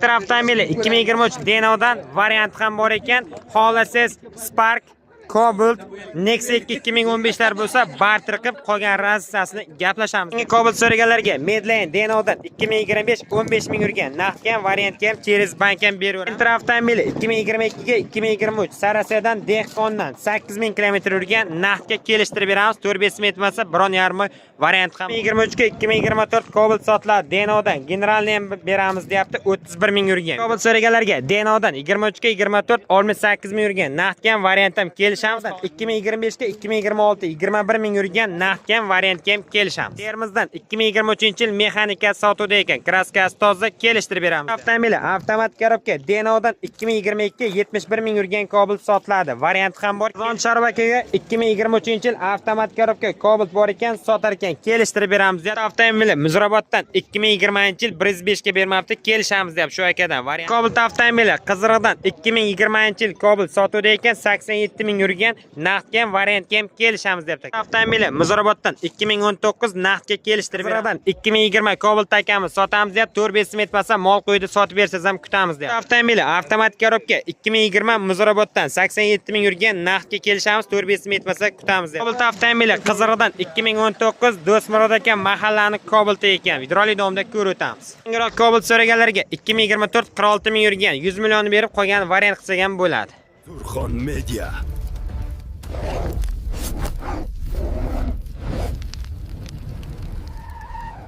Avtomobili 2023 Denodan variant ham bor ekan. Xohlasangiz Spark, Cobalt, Nexia 2015 lar bo'lsa, barter qilib qolgan razissasini gaplashamiz. Cobalt so'raganlarga Medline Denodan 2025 15 ming yurgan. Naqdga ham, variantga ham, через bank ham beraveramiz. Inter avtomobili 2022 ga 2023 Sarasedan Dehqondan 8000 km yurgan, naqdga kelishtirib beramiz. 4-5 ming etmasa, 1,5 oy variant ham. 2023 ga 2024 Cobalt sotiladi. Denodan generalni ham beramiz deyapti, 31 ming yurgan. Cobalt so'raganlarga Denodan 23 ga 24 68 ming yurgan. Naqdga ham, variant ham kelishamiz. 2025 ga 2026 21 ming yurgan, naqdga ham, variantga ham kelishamiz. Termizdan 2023 yil mexanika sotuvda ekan. Kraskasi toza, kelishtirib beramiz. Avtomobili avtomat korobka Denodan 2022 71 ming yurgan Cobalt sotiladi. Variant ham bor. Zon Chorvakaga 2023 yil avtomat korobka Cobalt bor ekan, sotar ekan, kelishtirib beramiz deyapti. Avtomobili Muzrabotdan 2020 yil 105 ga bermabdi, kelishamiz deyapti shu akadan. Variant. Cobalt avtomobili Qiziriqdan 2020 yil Cobalt sotuvda ekan, 87 ming yurgan, naqdga ham, variantga ham kelishamiz deyapti. Avtomobili Muzrabotdan 2019 naqdga kelishtirib beramiz. 2020 Cobalt akamiz sotamiz deyapti, 4-5 ming etmasa mol qo'ydi sotib bersangiz ham kutamiz deyapti. Avtomobili avtomat korobka 2020 Muzrabotdan 87 ming yurgan, naqdga kelishamiz, 4-5 ming etmasa kutamiz deyapti. Cobalt avtomobili Qiziriqdan 2019 Do'stmurod aka mahallani Cobalti ekan. Videolik davomida ko'rib o'tamiz. Keyinroq Cobalt so'raganlarga 2024 46 ming yurgan, 100 million berib qolgan variant qilsak ham bo'ladi. Surxon Media.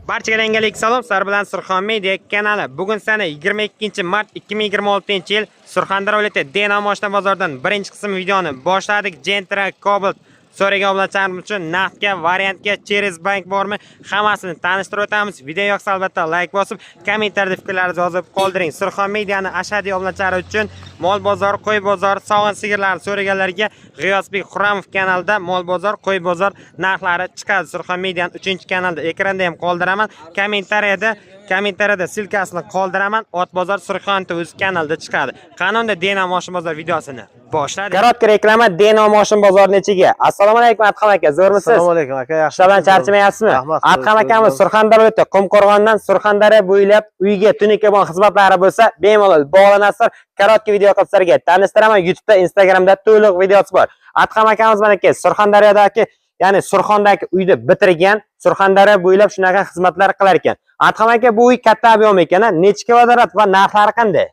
Barchaga yangilik salom, sizlar bilan Surxon Media kanali. Bugun sana 22 mart 2026 yil Surxondaryo viloyati Deno moshina bozoridan birinchi qism videoni boshladik. Gentra, Cobalt so'ragan obunachilarimiz uchun naqdga, variantga, через bank bormi, hammasini tanishtirib o'tamiz. Video yoqsa albatta like bosib, kommentariyada fikrlaringizni yozib qoldiring. Surxon Mediani ashadiy obunachilari uchun mol bozori, qo'y bozori, sog'in sigirlarni so'raganlarga G'iyosbek Xuramov kanalida mol bozor, qo'y bozor narxlari chiqadi. Surxon Mediani 3-kanalda ekranda ham qoldiraman. Kommentariyada ссылка sini qoldiraman. Ot bozor Surxon o'z kanalida chiqadi. Qani unda Deno moshin bozor videosini boshladik. Короткая reklama Deno moshin bozorining ichiga. Assalomu alaykum Adham aka, zo'rmisiz? Assalomu alaykum aka, yaxshi. Ishlar bilan charchamayapsizmi? Rahmat. Adham akamiz Surxondaryo viloyati Qumqo'rg'ondan Surxondaryo bo'ylab uyga tunikabon xizmatlari bo'lsa, bemalol bog'lanasizlar. Короткий video qilib sizlarga tanishtiraman. YouTube'da, Instagramda to'liq videosi bor. Adham akamiz manaki Surxondaryodagi, ya'ni Surxondagi uyni bitirgan, Surxondaryo bo'ylab shunaqa xizmatlar qilar ekan. Adham aka, bu uy katta объем ekan, a? Necha kvadrat va narxlari qanday?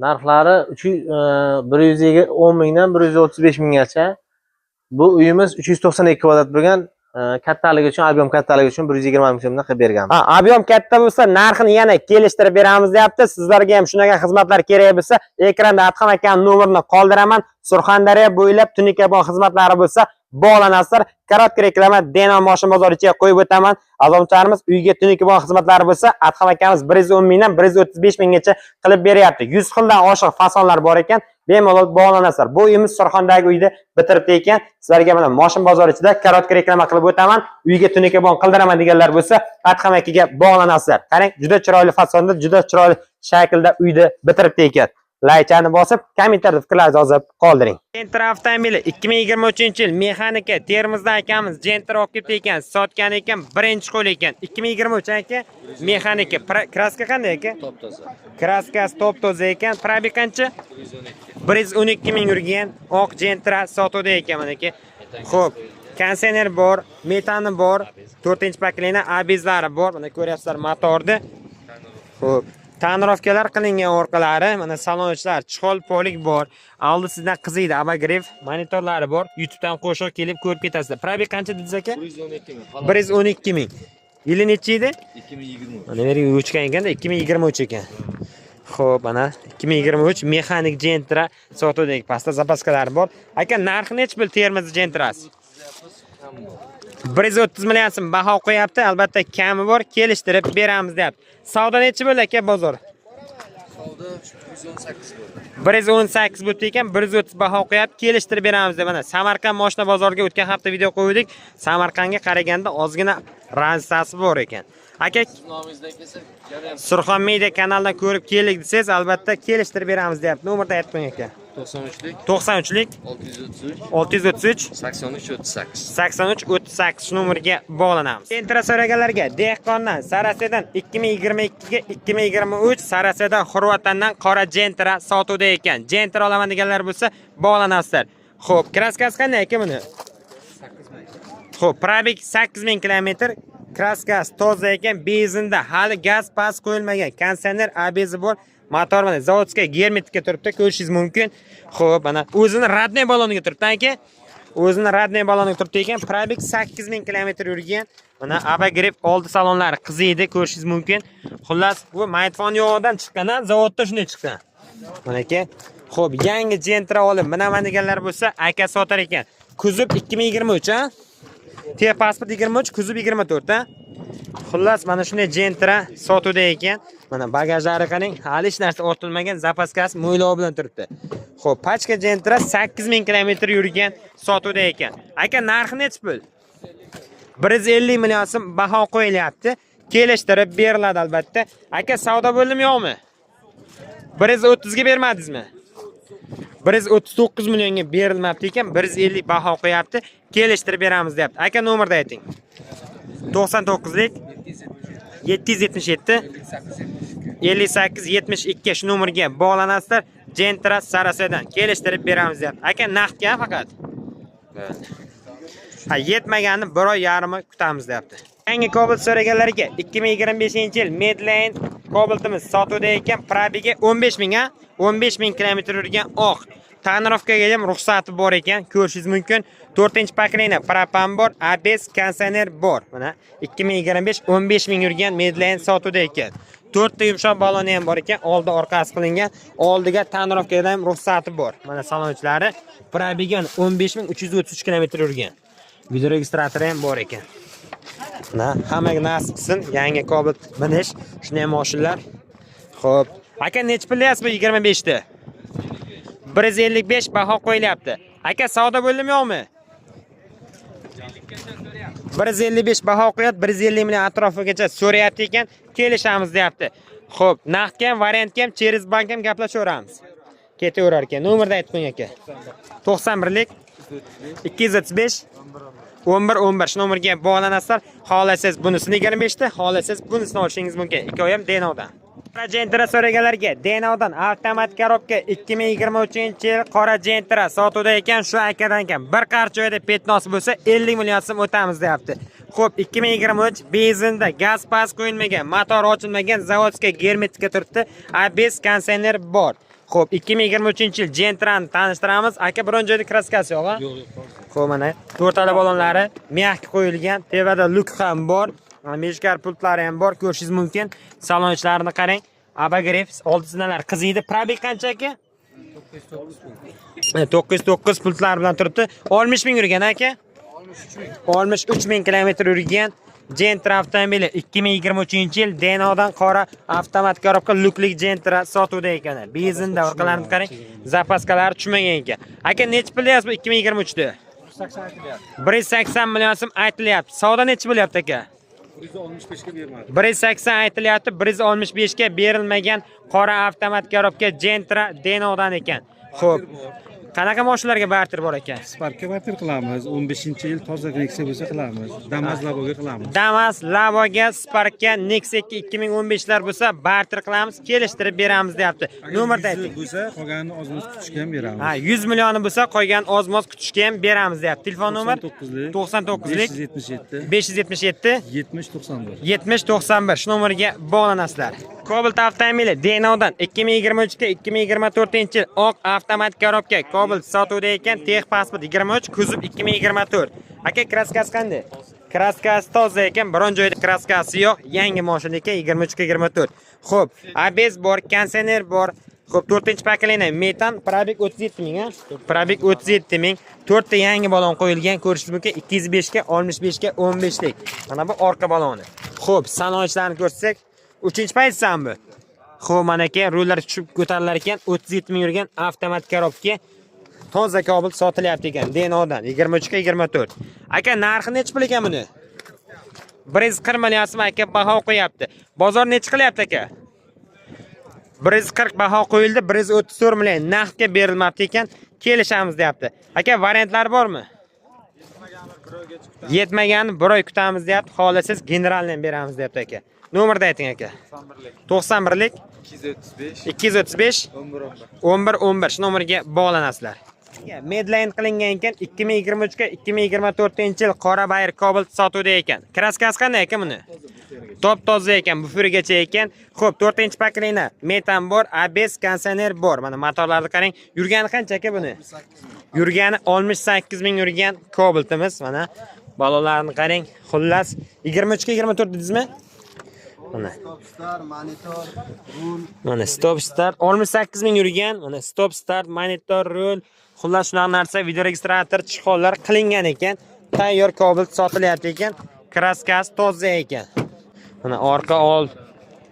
Narxlari 110 mingdan 135 minggacha. Bu uyimiz 392 kvadrat bo'lgan, kattaligi uchun, объем kattaligi uchun 120 ming so'mdan qilib berganmiz. Ha, объем katta bo'lsa, narxini yana kelishtirib beramiz deyapti. Sizlarga ham shunaqa xizmatlar kerak bo'lsa, ekranda Adham akaning nomerini qoldiraman. Surxondaryo bo'ylab tunikabon xizmatlari bo'lsa, bog'lanasizlar. Короткий reklama Deno moshin bozori ichiga qo'yib o'taman. Azomchilarimiz uyga tunikabon xizmatlari bo'lsa, Adham akamiz 110 mingdan 135 minggacha qilib beryapti. 100 xildan oshiq fasonlar bor ekan. Bemalol bog'lanasizlar. Bu uyimiz Surxondagi uyda bitiribdi ekan. Sizlarga mana moshin bozori ichida короткий reklama qilib o'taman. Uyga tunikabon qildiraman deganlar bo'lsa, Adham akaga bog'lanasizlar. Qarang, juda chiroyli fasonda, juda chiroyli shaklda uyni bitiribdi ekan. Laychani bosib, kommentariyada fikrlaringizni yozib qoldiring. Gentra avtomobili 2023 yil mexanika Termizdan akamiz Gentra olib kelibdi ekan, sotgan ekan, birinchi qo'l ekan. 2023 aka, mexanika. Краска qanday aka? Top toza. Краска si top toza ekan. Пробег qancha? 112 ming yurgan oq Gentra sotuvda ekan manaki. Xo'p, konditsioner bor, metani bor, 4-поколение abizlari bor. Mana ko'ryapsizlar motorni. Xo'p, тонировка lar qilingan orqalari, mana salon ichlar, чехол полик bor. Oldi sizdan qiziydi, обогрев monitorlari bor. YouTube'dan qo'shiq kelib ko'rib ketasizlar. Пробег qancha dedingiz aka? 112 ming. 112 ming. Yili nechi edi? 2023. Mana bu yerga o'chgan ekanda 2023 ekan. Xo'p, mana 2023 mexanik Gentra sotuvdagi, pastda запаска lari bor. Aka, narxi nechi pul Termiz Gentrasi? 130 million so'm baho qo'yapti. Albatta kami bor, kelishtirib beramiz deyapti. Savdo nechi bo'ldi aka bozor? Savdo 118 bo'ldi. 118 bo'libdi ekan, 130 baho qo'yapti, kelishtirib beramiz deb. Mana Samarqand moshina bozoriga o'tgan hafta video qo'ydik. Samarqandga qaraganda ozgina разница si bor ekan. Aka, Siz nomingizdan kelsa, yana ham Surxon Media kanalidan ko'rib keldik desangiz, albatta kelishtirib beramiz deyapti. Nomerda aytib qo'ying aka. 93lik 93lik 633 633 83 38. 83 38 nomerga bog'lanamiz. Gentra so'raganlarga Dehqondan, Sarasedan 2022 ga 2023 Sarasedan Xorvatandan qora Gentra sotuvda ekan. Gentra olaman deganlar bo'lsa bog'lanasizlar. Xo'p, kraskasi qanday aka buni? Xo'p, пробег 8000 km, kraskasi toza ekan, benzinda hali gaz pas qo'yilmagan. Konditsioner ABS bor. Motor mana заводской germetikka turibdi, ko'rishingiz mumkin. Xo'p, mana o'zini родной baloniga turibdi aka. O'zini родной baloniga turibdi ekan. Пробег 8000 km yurgan. Mana обогрев oldi salonlari qiziydi, ko'rishingiz mumkin. Xullas, bu magnitofon yo'g'idan chiqqan, zavodda shunday chiqqan. Mana aka. Xo'p, yangi Gentra olib, minaman deganlar bo'lsa, aka sotar ekan. Kuzov 2023, ha? Texpasport 23, kuzov 24, ha? Xullas, mana shunday Gentra sotuvda ekan. Mana bagajlari qarang, hali hech narsa ortilmagan, zapaskasi mo'ylov bilan turibdi. Xo'p, pachka Gentra 8000 km yurgan sotuvda ekan. Aka, narxi nechi pul? 150 million so'm baho qo'yilyapti. Kelishtirib beriladi albatta. Aka, savdo bo'ldimi yo'qmi? 130 ga bermadingizmi? 139 millionga berilmabdi ekan, 150 baho qo'yapti. Kelishtirib beramiz deyapti. Aka, nomerda ayting. 99lik 777 58 72 shu nomerga bog'lanasizlar. Gentra Sarasedan kelishtirib beramiz deyapti. Aka, naqdga faqat. Ha, yetmaganini bir oy yarmi kutamiz deyapti. Yangi Cobalt so'raganlarga 2025-yil Medline Cobaltimiz sotuvda ekan, пробег i 15 ming, ha? 15 ming kilometr yurgan oq. Tonirovkaga ham ruxsati bor ekan, ko'rishingiz mumkin. 4-поколение propan bor, ABS konditsioner bor. Mana 2025 15 ming yurgan Medline sotuvda ekan. 4 ta yumshoq baloni ham bor ekan, oldi orqasi qilingan. Oldiga tonirovkaga ham ruxsati bor. Mana salon ichlari пробег i 15333 kilometr yurgan. Videoregistratori ham bor ekan. Na, hammaga nasib qilsin yangi Cobalt minish, shunday mashinalar. Xo'p, aka, nechi pul deyapsiz bu 25 ta? 155 baho qo'yilyapti. Aka, savdo bo'ldimi yo'qmi? 155 baho qo'yapti, 150 million atrofigacha so'rayapti ekan, kelishamiz deyapti. Xo'p, naqdga ham, variantga ham, через bank ham gaplashaveramiz. Ketaverar ekan. Nomerda aytib qo'ying aka. 91lik 235 11 11 shu nomerga bog'lanasizlar. Xohlasangiz bunisini 25 ta, xohlasangiz bunisini olishingiz mumkin. Ikkovi ham Denovdan. Qora Gentra so'raganlarga Denovdan avtomat korobka 2023-yil qora Gentra sotuvda ekan, shu akadan ekan. Bir qarch joyda пятно si bo'lsa 50 million so'm o'tamiz deyapti. Xo'p, 2023 benzinda gaz pas qo'yilmagan, motor ochilmagan, заводской germetika turibdi, ABS konditsioner bor. Xo'p, 2023-yil Gentrani tanishtiramiz. Aka, biron joyda kraskasi yo'q, ha? Yo'q, yo'q. Xo'p, mana to'rtala balonlari мягкий qo'yilgan, tepada lyuk ham bor, mana meshkar pultlari ham bor, ko'rishingiz mumkin. Salon ichlarini qarang. Обогрев, oldi zinalar qiziydi. Пробег qancha aka? 909 pultlar bilan turibdi. 60 ming yurgan aka. 63 ming kilometr yurgan Gentra avtomobili 2023-yil Denodan qora avtomat korobka lyuklik Gentra sotuvda ekan. Benzinda orqalarini qarang, zapaskalari tushmagan ekan. Aka, nechi pul deyapsiz bu 2023 da? 180 million so'm aytilyapti. Savdo nechi bo'lyapti aka? 165 ga bermadi. 180 aytilyapti, 165 ga berilmagan qora avtomat korobka Gentra Denodan ekan. Xo'p. Qanaqa mashinalarga barter bor ekan? Sparkka barter qilamiz. 15-yil toza Nexia bo'lsa qilamiz. Damas Laboga qilamiz. Damas, Laboga, Sparkka, Nexia 2015 lar bo'lsa barter qilamiz, kelishtirib beramiz deyapti. Nomerda ayting. Bo'lsa, qolganini ozmoz kutishga ham beramiz. Ha, 100 millioni bo'lsa, qolgan ozmoz kutishga ham beramiz deyapti. Telefon nomer 99lik 99lik 577 577 70 91. 70 91 shu nomerga bog'lanasizlar. Cobalt avtomobili Denodan 2023 ga 2024 yil oq avtomat korobka Cobalt sotuvda ekan, texpasport 23, kuzov 2024. Aka, kraskasi qanday? Kraskasi toza ekan, biron joyda kraskasi yo'q, yangi mashina ekan 23 ga 24. Xo'p, ABS bor, konditsioner bor. Xo'p, 4-поколение metan, пробег 37 ming, ha? Пробег 37 ming. 4 ta yangi balon qo'yilgan, ko'rishingiz mumkin. 205 ga 65 ga 15 lik. Mana bu orqa baloni. Xo'p, salon ichlarini ko'rsak, 3-pozitsiyami bu? Xo'p, mana aka, rullar tushib ko'tarilar ekan, 37 ming yurgan avtomat korobka toza Cobalt sotilyapti ekan, Denodan 23 ga 24. Aka, narxi nechi pul ekan buni? 140 million so'm aka baho qo'yapti. Bozor nechi qilyapti aka? 140 baho qo'yildi, 134 million naqdga berilmabdi ekan, kelishamiz deyapti. Aka, variantlar bormi? Yetmaganini bir oy kutamiz deyapti. Xohlasangiz generalni ham beramiz deyapti aka. Nomerni ayting aka. 91lik 235 235 11 11 11 shu nomerga bog'lanasizlar. Medline qilingan ekan 2023 ga 2024 yil qora bayir Cobalt sotuvda ekan. Kraskasi qanday aka buni? Top toza ekan, buferigacha ekan. Xo'p, 4-pokoleniya metan bor, ABS konditsioner bor. Mana motorlarni qarang. Yurgani qancha aka buni? Yurgani 68 ming yurgan Cobaltimiz. Mana balolarni qarang. Xullas 23 ga 24 dedingizmi? Mana. Stop start, monitor, rul. Mana stop start 68 ming yurgan. Mana stop start, monitor, rul, xullas shunaqa narsa, video registrator, chexollar qilingan ekan. Tayyor Cobalt sotilyapti ekan. Kraskasi toza ekan. Mana orqa old.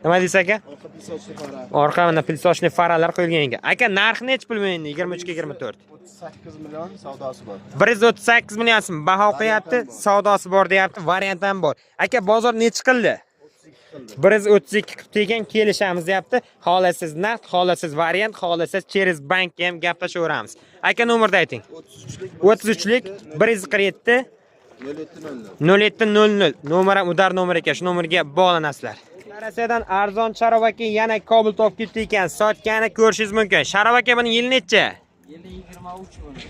Nima deysiz aka? Orqa песочный fara. Orqa mana песочный faralar qo'yilgan ekan. Aka, narxi nechi pul endi 23 ga 24? 38 million savdosi bor. 138 million so'm baho qo'yapti, savdosi bor deyapti, variant ham bor. Aka, bozor nechi qildi? 132 qilibdi ekan, kelishamiz deyapti. Xohlasangiz naqd, xohlasangiz variant, xohlasangiz через bankka ham gaplashaveramiz. Aka, nomerni ayting. 33lik 33lik 147 0700. 0700 nomer ham udar nomer ekan, shu nomerga bog'lanasizlar. Rossiyadan arzon Sharob aka yana Cobalt olib ketdi ekan. Sotgani ko'rishingiz mumkin. Sharob aka, buning yili necha?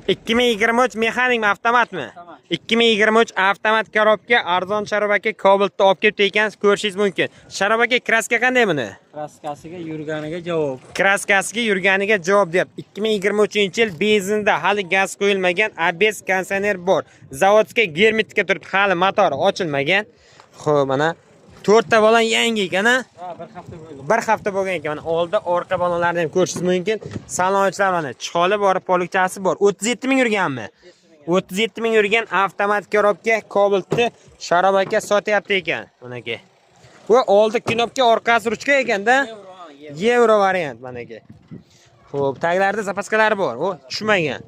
2023 mexanikmi, avtomatmi? 2023 avtomat korobka arzon Sharob aka Cobaltni olib ketdi ekan, ko'rishingiz mumkin. Sharob aka, kraska qanday buni? Kraskasiga yurganiga javob. Kraskasiga yurganiga javob deyapti. 2023-yil benzinda hali gaz qo'yilmagan, ABS konditsioner bor. Zavodga germetika turibdi, hali motor ochilmagan. Xo'p, mana to'rtta balon yangi ekan, a? Ha, bir hafta bo'ldi. Bir hafta bo'lgan ekan. Mana oldi, orqa balonlarni ham ko'rishingiz mumkin. Salonchilar mana chixoli bor, polikchasi bor. 37 ming yurganmi? 37 ming yurgan avtomat korobka Cobaltni Sharob aka sotyapti ekan. Manaki. Bu oldi knopka, orqasi ruchka ekanda. Yevro variant manaki. Xo'p, taglarida zapaskalari bor. U tushmagan.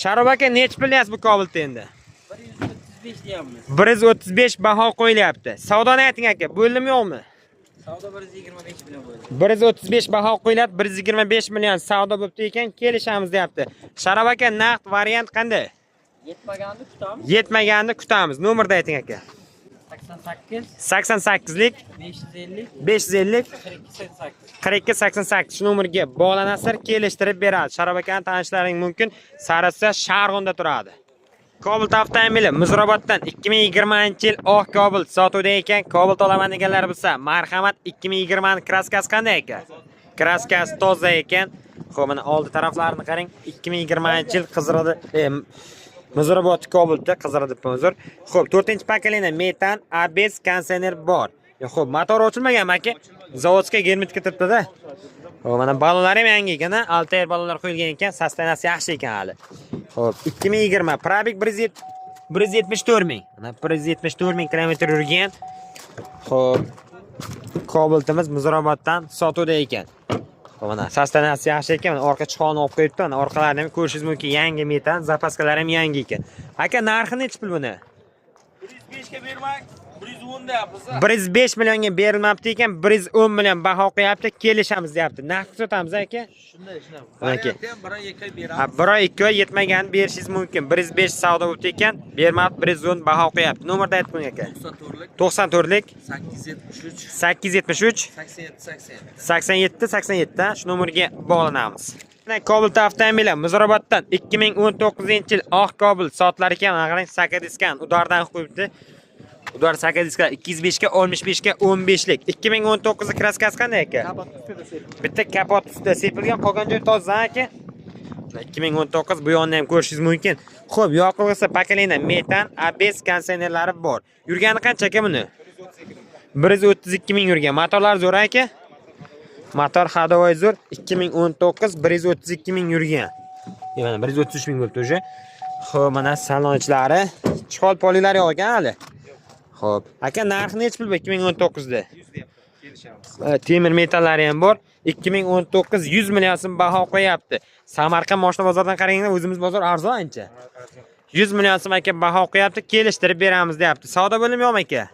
Sharob aka, nechi pul deyapsiz bu Cobaltni endi? 135 deyapmiz. 135 baho qo'yilyapti. Savdoni ayting aka, bo'ldimi yo'qmi? Savdo 125 million bo'ldi. 135 baho qo'yilyapti, 125 million savdo bo'pti ekan, kelishamiz deyapti. Sharob aka, naqd variant qanday? Yetmaganini kutamiz. Yetmaganini kutamiz. Nomerni ayting aka. 88 88lik 550 550 42 88. 42 88 shu nomerga bog'lanasizlar, kelishtirib beradi. Sharob akani tanishlaring mumkin. Sarasa Sharg'onda turadi. Cobalt avtomobili Muzrabotdan 2020-yil oq Cobalt sotuvda ekan. Cobalt olaman deganlar bo'lsa, marhamat. 2020 ni kraskasi qanday ekan? Kraskasi toza ekan. Xo'p, mana oldi taraflarini qarang. 2020-yil qiziradi. Muzrabot Cobaltda qiziradi uzr. Xo'p, 4-pokoleniya metan, ABS konditsioner bor. Xo'p, motor ochilmaganmi aka? Zavodga germetika turibdi-da. Xo'p, mana balonlar ham yangi ekan, a? Altair balonlar qo'yilgan ekan, sostoyaniyasi yaxshi ekan hali. Xo'p, 2020 пробег 174 ming. Mana 174 ming kilometr yurgan. Xo'p, Cobaltimiz Muzrabotdan sotuvda ekan. Xo'p, mana sostoyaniyasi yaxshi ekan. Mana orqa chixonni olib qo'yibdi. Mana orqalarini ham ko'rishingiz mumkin. Yangi metan, zapaskalari ham yangi ekan. Aka, narxi nechi pul buni? 105 ga bermak, 110 deyapmiz. 105 millionga berilmabdi ekan, 110 million baho qo'yapti, kelishamiz deyapti. Naqd sotamiz aka. Shunday, shunday. Aka. Variantni ham bir oy ikki oy beramiz. Ha, bir oy ikki oy yetmagan berishingiz mumkin. 105 savdo bo'libdi ekan, bermabdi, 110 baho qo'yapti. Nomerni aytib qo'ying aka. 94lik 94lik 873 873 87 87. 87 87 shu nomerga bog'lanamiz. Mana Cobalt avtomobili Muzrabotdan 2019-yil oq Cobalt sotilar ekan. Mana qarang, sakadiskan udardan qo'yibdi. Udar sakadiska 205 ga 65 ga 15 lik. 2019 kraskasi qanday aka? Bitta kapot ustida sepilgan, qolgan joyi toza aka. 2019 bu yonni ham ko'rishingiz mumkin. Xo'p, yoqilg'isi pokoleniya metan, ABS konditsionerlari bor. Yurgani qancha aka buni? 132 ming yurgan. Motorlar zo'r aka. Motor ходовой zo'r. 2019 132 ming yurgan. Mana 133 ming bo'libdi уже. Xo'p, mana salon ichlari. Chixol poliklari yo'q ekan hali. Xo'p, aka, narxi nechi pul bu 2019 da? Temir metallari ham bor. 2019 100 million so'm baho qo'yapti. Samarqand moshina bozoridan qaraganda o'zimiz bozor arzon ancha. 100 million so'm aka baho qo'yapti, kelishtirib beramiz deyapti. Savdo bo'limi yo'qmi aka?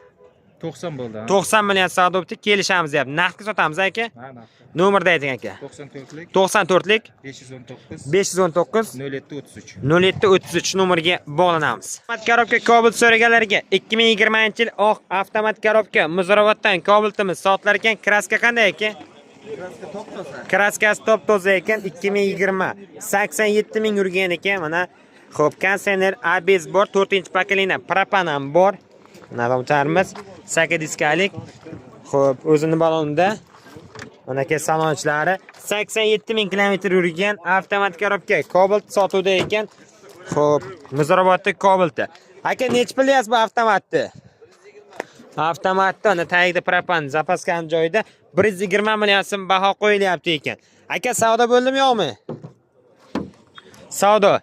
90 bo'ldi. Ha. 90 million savdo bo'pti, kelishamiz deyapti. Naqdga sotamiz aka. Ha, naqd. Nomerda ayting aka. 94lik 94lik 519 519 07 33. 0733 nomerga bog'lanamiz. Avtomat korobka Cobalt so'raganlarga 2020-yil oq avtomat korobka Muzravatdan Cobaltimiz sotilar ekan. Kraska qanday aka? Kraskasi top toza ekan 2020 87 ming yurgan ekan mana. Xo'p, konditsioner ABS bor, 4-pokoleniya propan ham bor. Mana saka diskalik. Xo'p, o'zini balonida. Mana aka salonchilari 87 ming kilometr yurgan avtomat korobka Cobalt sotuvda ekan. Xo'p, Muzrabotda Cobaltda. Aka, nechi pul deyapsiz bu avtomatni? Avtomatda ana tagida propan zapaskani joyida 120 million so'm baho qo'yilyapti ekan. Aka, savdo bo'ldimi yo'qmi? Savdo.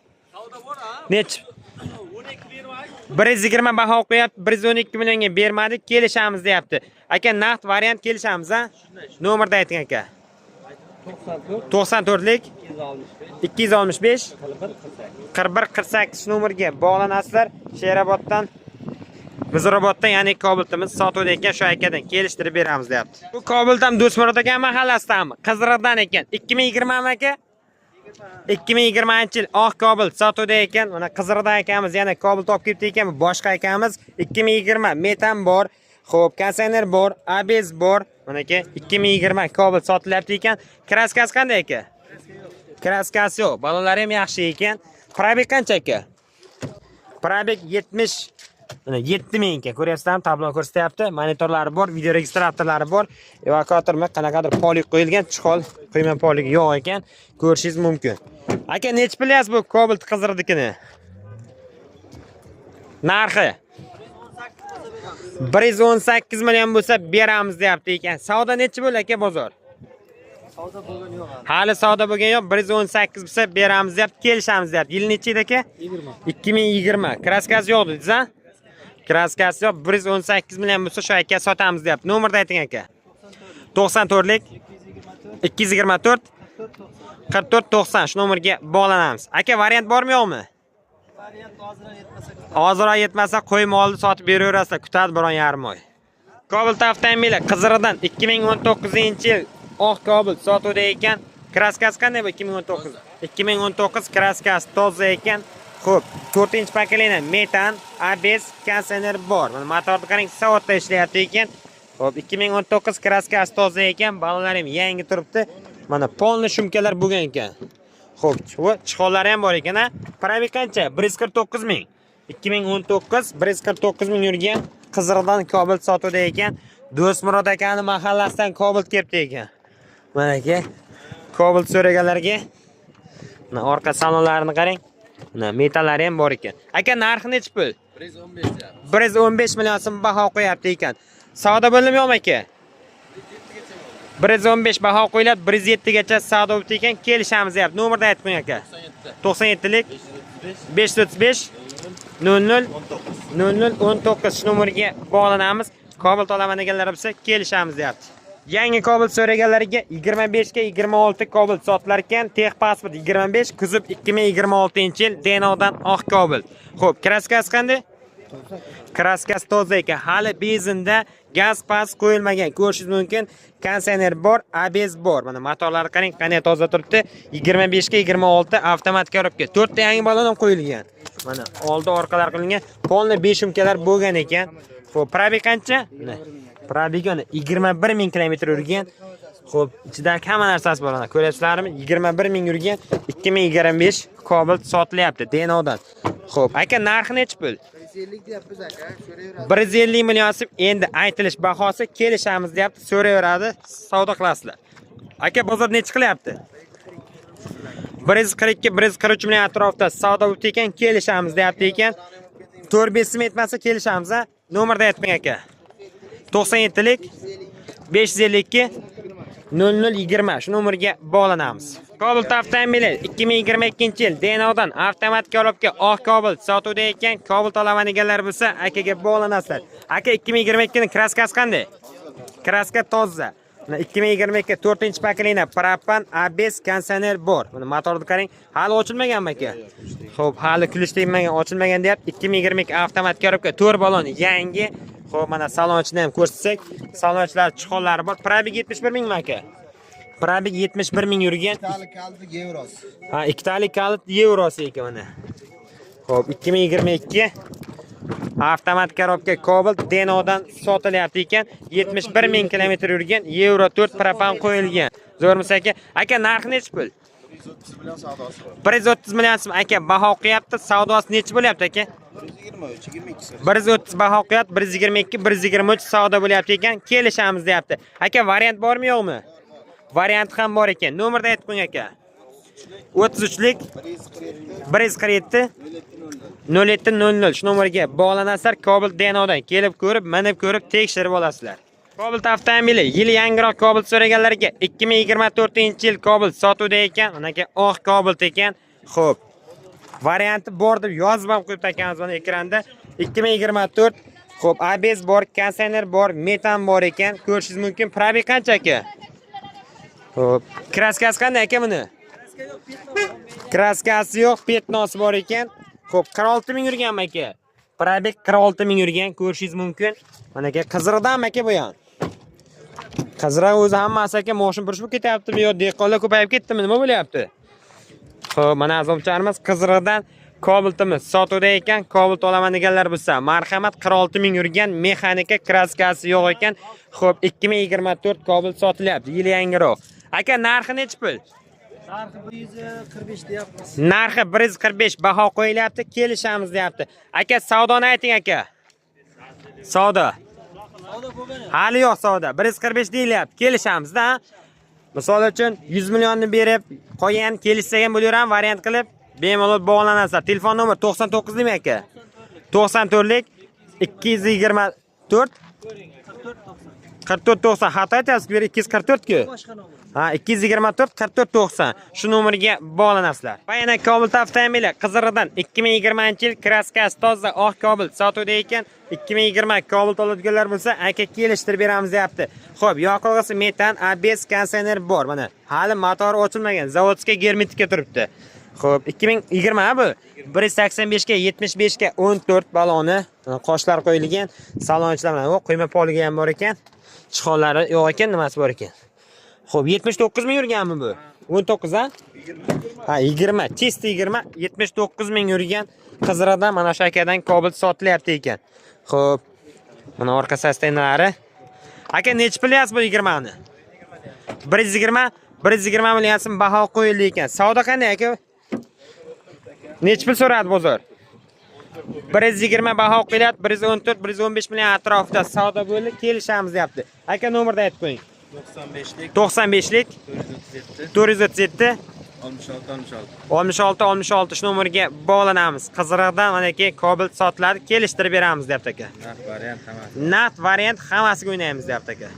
Nechi? 120 baho qo'yapti, 112 millionga bermadik, kelishamiz deyapti. Aka, naqd variant kelishamiz, ha? Nomerda ayting aka. 94lik 265 41 48 nomerga bog'lanasizlar. Sheroboddan Muzrabotdan, ya'ni Cobaltimiz sotuvda ekan, shu akadan kelishtirib beramiz deyapti. Bu Cobalt ham Do'stmurod aka mahallasidanmi? Qiziriqdan ekan. 2020 aka? 2020-yil oq Cobalt sotuvda ekan. Mana Qiziriqdan akamiz yana Cobalt olib kelibdi ekan, boshqa akamiz 2020 metan bor. Xo'p, konditsioner bor, ABS bor. Mana aka 2020 Cobalt sotilyapti ekan. Kraskasi qanday aka? Kraskasi yo'q, balonlari ham yaxshi ekan. Probeg qancha aka? Probeg 70 mana 7 ming ekan. Ko'ryapsizlarmi? Tablo ko'rsatyapti. Monitorlari bor, video registratorlari bor. Evakuatormi qanaqadir polik qo'yilgan, chihol quyma poligi yo'q ekan. Ko'rishingiz mumkin. Aka, nechi pul deyapsiz bu Cobalt Qiziriqnikini? Narxi 118 million bo'lsa beramiz deyapti ekan. Savdo nechi bo'ldi aka bozor? Savdo bo'lgani yo'q hali. Hali savdo bo'lgani yo'q. 118 bo'lsa beramiz deyapti, kelishamiz deyapti. Yil necha edi aka? 20. 2020. Kraskasi yo'q dedingiz, ha? Kraskasi yo'q. 118 million bo'lsa shu aka sotamiz deyapti. Nomerda ayting aka. 94lik 224 44 90 shu nomerga bog'lanamiz. Aka, variant bormi yo'qmi? Variant ozroq yetmasa Ozroq yetmasa qo'y molni sotib beraverasizlar, kutadi biron yarim oy. Cobalt avtomobili Qiziriqdan 2019-yil oq Cobalt sotuvda ekan. Kraskasi qanday bu 2019? 2019 kraskasi toza ekan. Xo'p, 4-pokoleniya metan, ABS, konditsioner bor. Mana motorni qarang, soatda ishlayapti ekan. Xo'p, 2019 kraskasi toza ekan, balonlar ham yangi turibdi. Mana polni shumkalar bo'lgan ekan. Xo'p, chixollari ham bor ekan, ha? Probeg qancha? 149 ming. 2019 149 ming yurgan Qiziriqdan Cobalt sotuvda ekan. Do'stmurod akani mahallasidan Cobalt kelibdi ekan. Mana aka, Cobalt so'raganlarga mana orqa salonlarini qarang. Mana metallari ham bor ekan. Aka, narxi nechi pul? 115 ya. 115 million so'm baho qo'yapti ekan. Savdo bo'ldimi yo'qmi aka? 115 baho qo'yiladi, 107 gacha savdo bo'pti ekan, kelishamiz deyapti. Nomerda aytib qo'ying aka. 97lik 535 00 00 19 shu nomerga bog'lanamiz. Cobalt olaman deganlar bo'lsa kelishamiz deyapti. Yangi Cobalt so'raganlarga 25 ga 26 Cobalt sotilar ekan. Texpasport 25, kuzov 2026-yil Denodan oq Cobalt. Xo'p, kraskasi qanday? Kraskasi toza ekan. Hali benzinda gaz pas qo'yilmagan. Ko'rishingiz mumkin. Konditsioner bor, ABS bor. Mana motorlari qarang, qanday toza turibdi. 25 ga 26 avtomat korobka. 4 ta yangi balon ham qo'yilgan. Mana oldi orqalar qilingan. Polni 5 shumkalar bo'lgan ekan. Xo'p, probeg qancha? Mana probeg 21 ming kilometr yurgan. Xo'p, ichida hamma narsasi bor. Mana ko'ryapsizlarmi? 21 ming yurgan 2025 Cobalt sotilyapti Denodan. Xo'p, aka, narxi nechi pul? 150 deyapmiz aka, so'rayveradi. 150 million so'm endi aytilish bahosi, kelishamiz deyapti, so'rayveradi, savdo qilasizlar. Aka, bozor nechi qilyapti? 142, 143 million atrofida savdo bo'pti ekan, kelishamiz deyapti ekan. 4-5 so'm yetmasa kelishamiz, ha? Nomerda aytib qo'ying aka. 97lik 552 0020 shu nomerga bog'lanamiz. Cobalt avtomobili 2022-yil Denodan avtomat korobka oq Cobalt sotuvda ekan. Cobalt olaman deganlar bo'lsa akaga bog'lanasizlar. Aka, 2022 ning kraskasi qanday? Kraska toza. Mana 2022 4-pokoleniya propan, ABS, konditsioner bor. Mana motorni qarang, hali ochilmaganmi aka? Xo'p, hali kulish tegmagan, ochilmagan deyapti. 2022 avtomat korobka, 4 balon yangi. Xo'p, mana salon ichini ham ko'rsatsak, salon ichilari чехол lari bor. Пробег 71 mingmi, aka? Пробег 71 ming yurgan. Ikkitalik kaliti, yevrosi. Ha, ikkitalik kalit, yevrosi ekan mana. Xo'p, 2022 avtomat коробка Cobalt Denodan sotilyapti ekan. 71 ming kilometr yurgan, Yevro 4, propan qo'yilgan. Zo'rmisa, aka? Aka, narxi nechi pul? 130 million savdosi bor. 130 million so'm, aka, baho qo'yapti. Savdosi nechi bo'lyapti, aka? 123, 22. 130 baho qo'yapti, 122, 123 savdo bo'lyapti ekan. Kelishamiz deyapti. Aka, variant bormi, yo'qmi? Variant ham bor ekan. Nomerda aytib qo'ying, aka. 33lik 147 147 0700, shu nomerga bog'lanasizlar. Cobalt Denodan kelib ko'rib, minib ko'rib, tekshirib olasizlar. Cobalt avtomobili, yili yangiroq Cobalt so'raganlarga 2024-yil Cobalt sotuvda ekan. Manaka oq Cobalt ekan. Xo'p. Varianti bor deb yozib ham qo'yibdi akamiz mana ekranda. 2024. Xo'p, ABS bor, konditsioner bor, metan bor ekan. Ko'rishingiz mumkin. Пробег qancha, aka? Xo'p, краска si qanday, aka, buni? Краска si yo'q, пятно si bor ekan. Xo'p, 46 ming yurganmi, aka? Пробег 46 ming yurgan, ko'rishingiz mumkin. Mana, aka, Qiziriqdanmi, aka, bu ham? Qiziriq o'zi hammasi, aka, moshin burish bo'lib ketyaptimi yo dehqonlar ko'payib ketdimi, nima bo'lyapti? Xo'p, mana azobcharimiz Qiziriqdan Cobaltimiz sotuvda ekan. Cobalt olaman deganlar bo'lsa, marhamat, 46 ming yurgan, mexanika, краска si yo'q ekan. Xo'p, 2024 Cobalt sotilyapti, yili yangiroq. Aka, narxi nechi pul? Narxi 145 deyapmiz. Narxi 145 baho qo'yilyapti, kelishamiz deyapti. Aka, savdoni ayting, aka. Savdo. Savdo bo'lgan. Hali yo'q savdo. 145 deyilyapti. Kelishamiz-da. Misol uchun 100 millionni berib, qolgan kelishsak ham bo'laveradi, variant qilib bemalol bog'lanasizlar. Telefon nomer 99 demi, aka? 94lik 224 44 90. Xato aytyapsiz, bu yer 244 ku. Boshqa nomer. Ha, 224 44 90. Shu nomerga bog'lanasizlar. Va yana Cobalt avtomobili Qiziriqdan 2020-yil, краска si toza oq Cobalt sotuvda ekan. 2020 Cobalt oladiganlar bo'lsa, aka kelishtirib beramiz deyapti. Xo'p, yoqilg'isi metan, ABS, konditsioner bor mana. Hali motor ochilmagan, заводской germetikka turibdi. Xo'p, 2020 ha bu. 185 ga 75 ga 14 baloni, mana qoshlar qo'yilgan, salon ichida mana bu quyma poliga ham bor ekan. Чехол lari yo'q ekan, nimasi bor ekan? Xo'p, 79 ming yurganmi bu? 19 ha? Ha, 20, чисто 20, 79 ming yurgan. Qiziriqdan mana shu akadan Cobalt sotilyapti ekan. Xo'p, mana orqa состояния lari. Aka, nechi pul deyapsiz bu 20 ni? 120, 120 million so'm baho qo'yildi ekan. Savdo qanday, aka? Nechi pul so'radi bozor? 120 baho qo'yilyapti, 114, 115 million atrofida savdo bo'ldi, kelishamiz deyapti. Aka, nomerda aytib qo'ying. 95lik 95lik 437 437 66 66. 66 66, shu nomerga bog'lanamiz. Qiziriqdan manaki Cobalt sotiladi, kelishtirib beramiz deyapti, aka. Narx, variant hammasi. Naqd, variant hammasiga o'ynaymiz deyapti, aka.